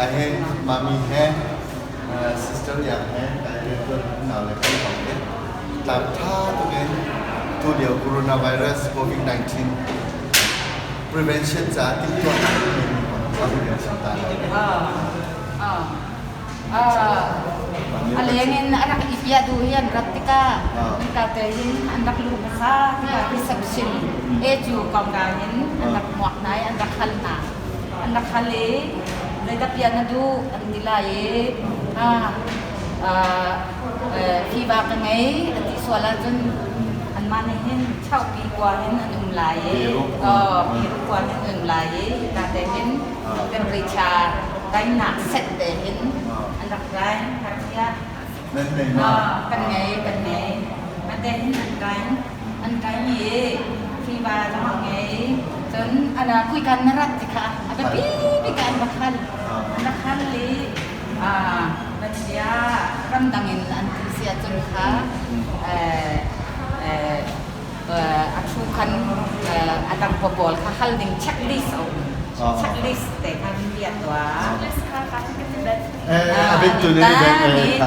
He mami he sister Yang he kai riantuan nau le kan hong te tlam tha tuk in tu lio coronavirus COVID-19 prevention ca timhtuahnak in a hun kan chim ta lai. A leng in a rak i piah duh hi an rat tikah hika te hin an rak luh hmasa tikah reception e cu kongka hin an rak hmuak hna i an rak hal hna. An rak hal i zeidah piah na duh an ti lai i fiva ka ngei a ti sual ahcun anmah nih hin chauhpi kua hin an um lai i piru kua hin an um lai i hika te hin temperature daihnak set te hin an rak rai ngakchia Nan ngei ma? Kan ngei, kan ngei. Ate hin an kain, an kain i fiva zong a ngei. Cun ana kuikan na rat ti kha a biapi bik ah an rak hal. An rak hal i Malaysia ramdang in an ti si ahcun kha a thu khan a dang pawl kha hal ding checklist a um. Checklist te kha hin bia tuah.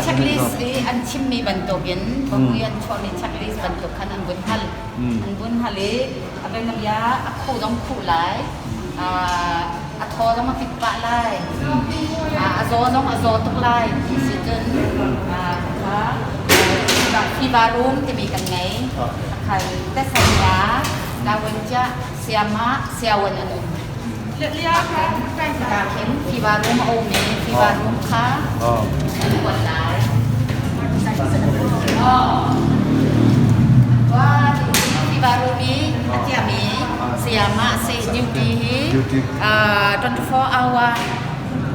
Checklist i an chimmi bantukin bapui an chuahmi checklist bantuk khan an vun hal. An vun hal i a bia a khu zong khuh lai, a thaw zong a fit pah lai, a zaw zong a zaw tuk lai ti si cun kha fever room timi kan ngei. Khan tesanya lawencia siama siawan an um. Ka khin fever room a um i fever room kha an kuat lai. Fever room i a tiami sayama si duty hi 24 hour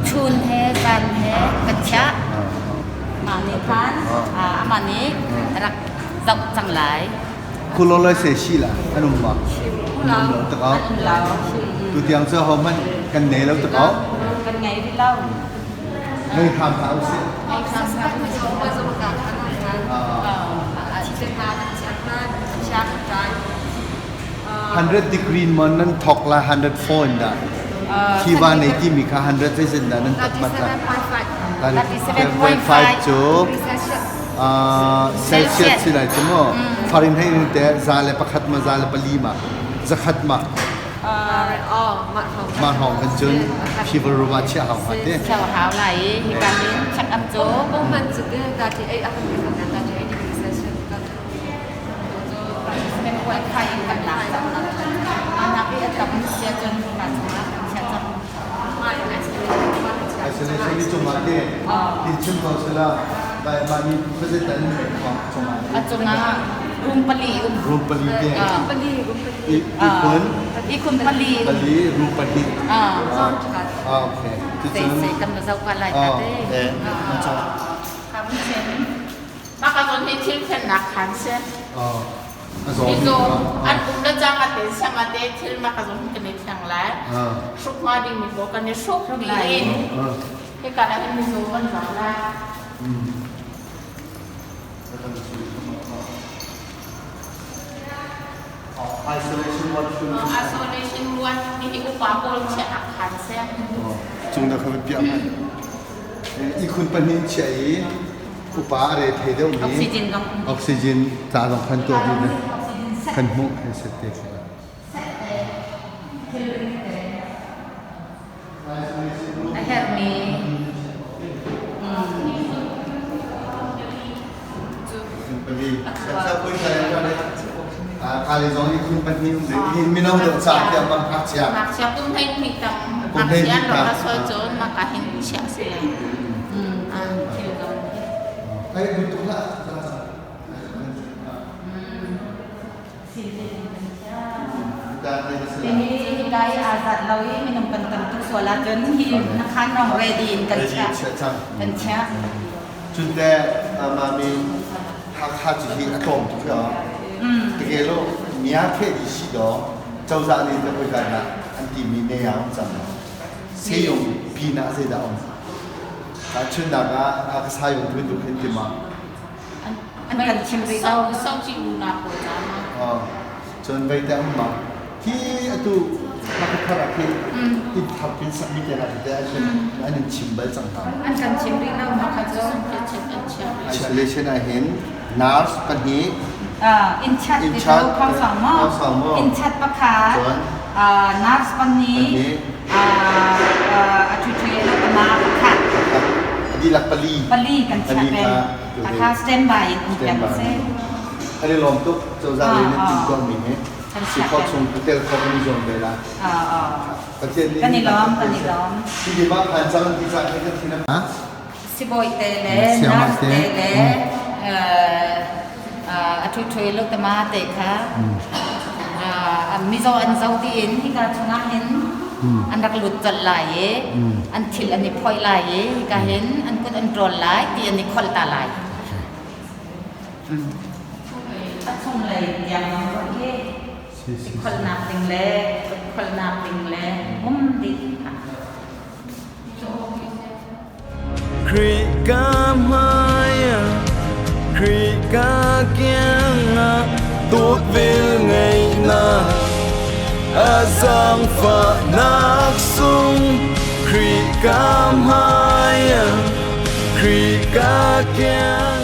chun he zan he kan chiah. Mah nih khan amah nih rak zoh cang lai. Khuloloi se shi la an um ma? An um lo tak An um lo. Tu tiang cu ho hmanh kan nei lo tak Kan ngei rih lo. Ngei hram hlah usih. 100 degree ma nan thok la 104 in dah Thiva nei timi kha 100 zeizin dah nan tak mat la 37.5 cu Celsius si lai cu mu Fahrenheit in te za le pakhat ma za le pali ma zakhat ma mah hrawng kan cun fever room ah chiah hau hnga te chiah hau lai i hika hin check up cu man cu te 38 a kan 38 degree Celsius kan 7.5 in kan lak cang anak i a tam sia cun ka chungah kan chia cang Isolation ni cungah te tin chim ko sila bai ma ni president an cungah a cungah room pali um room pali te pali room pali ihkhun ihkhun pali pali room pahnih ah okay cucun kan ma zau ka lai ta te eh kam chen Maka zawn hi thil thlennak khan si. Oh. Mizaw an um le cang ate siang ate thil maka zawn hi kan i thleng lai. Hruk hnga ding mi pawl kan i hruk dih in hika ah hin mizaw kan zau lai. Isolation ward Isolation ward ni hi upa pawl chiahnak khan si. Cung na kha piah hmanh. Ihkhun pahnih chia i upa a re thei deuh mi Oxygen zong oxygen ca zong khan tuah dih ne kan hmuh hei set te khi. A herhmi Kali zong nih khun pahnih um hi mino deuh ca tiah ma ngakchia ngakchia kum hlei hnih tang Kum hlei ngakchia hnih lo tang. la sual cun maka hin chiah si lai. Thil zong Ai butuk lah. Hi kai aa zat lo i minung kan tam tuk sual ahcun hi na khan rong ready in kan chiah. Kan chiah. Cunte mami Hakha cu hi a tlawm tuk ya. Tike lo mia the di si do cozah nih te hoi na an ti mi ne ya um cang. Seyong pi na zei dah um. Ta chun nak ah a ka sayong tu tu khin ti ma. An kan chim rih lo. Sau ci u na pawl ca ma. Cun vei te um ma. Hi atu Hakha ah khin inn thar pin sakmi te hna tete an in chim bal cang hna. An kan chim rih lo Hakha cu. Isolation ah hin nurse pahnih In chat ti ko khong song maw? In chat pakhat nurse pahnih a ṭhuṭhui lo tama pakhat. Dihlak pali. Pali kan chiah peng. Hakha standby in um peng seh. An i lawm tuk cozah lei nan timhtuahmi hi. Si khawh chung tel khawh kan i zuam ve la. Pathian nih Kan i lawm, kan i lawm. Hi mah phan cang ti cang kan thin a Sibawi te le nurse te le a ṭhuṭhui lo tama te kha mizaw an zo tiin hika chungah hin an rak lut colh lai i an thil an i phoih lai i hika hin an kut an ṭawl lai ti an i kholh ta lai. A chunglei tiang ruah hi kholhnak ding le kholhnak ding le um dih. Khrih ka hmai Khrih ka kiangah dawt vel ngeihnak a zaangfahnak sung Khrih ka hmai Khrih ka kiang.